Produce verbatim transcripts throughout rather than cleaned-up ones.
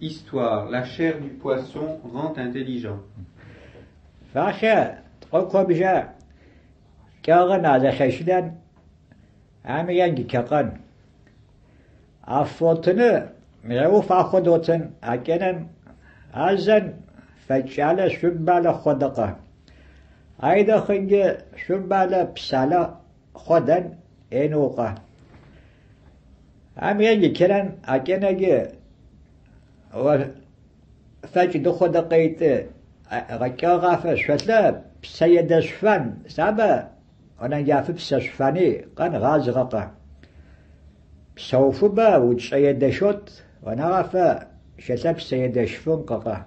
Histoire, la chair du poisson rend intelligent. Фахе, тӀокъо бижа, кӀагъан а зехье шилан, ами янги кекъан. А фотуну, мигъе уфа ходотун, а кӀенан, азан, фечӀале, шубале ходокъа. Айдахынги шубале псале ходен энукъа. Ами янги керан, а кӀенаги ва фечӀ духо дакъейте, а, гъакӀа гафа шветле псаеде шван, саба, онанги афи пса швани, къан гъазгъакъа. Псауфуба учӀаеде шот, онагафа шетле псаеде швун къакъа.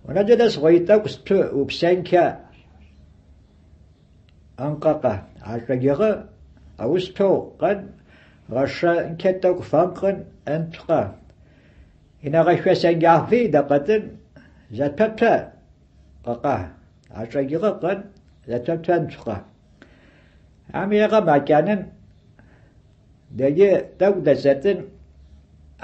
Онаджедас гъойтӀа кусту упсенке. Ынкъакъа, ашъагъигъа, аусту къын, гъаша ынкетъ тӀокъ фанкъын ынтукъа. Инагъа швесенгафи дакъытын, затватва къакъа, ашъагъигъа къын, затватва ынтукъа. Ами ягъа макянын, деги тӀокъ дасетын,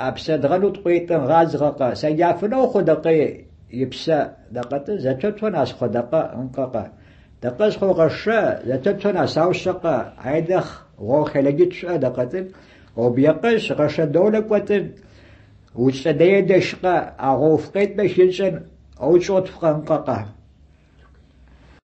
апса дгъанут къуйтӀын гъазгъакъа, сагяфуна худакъи ипса дакъытын, затватван аз худакъа ынкъакъа. Дакъас хо гъаша, затватван аз аусакъа, айдах гъо хелаги чуа дакъытын, объякъаш гъаша доле кватын, учӀа дае дашкъа, агъо уфкъет бешинчӀын, оучӀотвкъа ынкъакъа.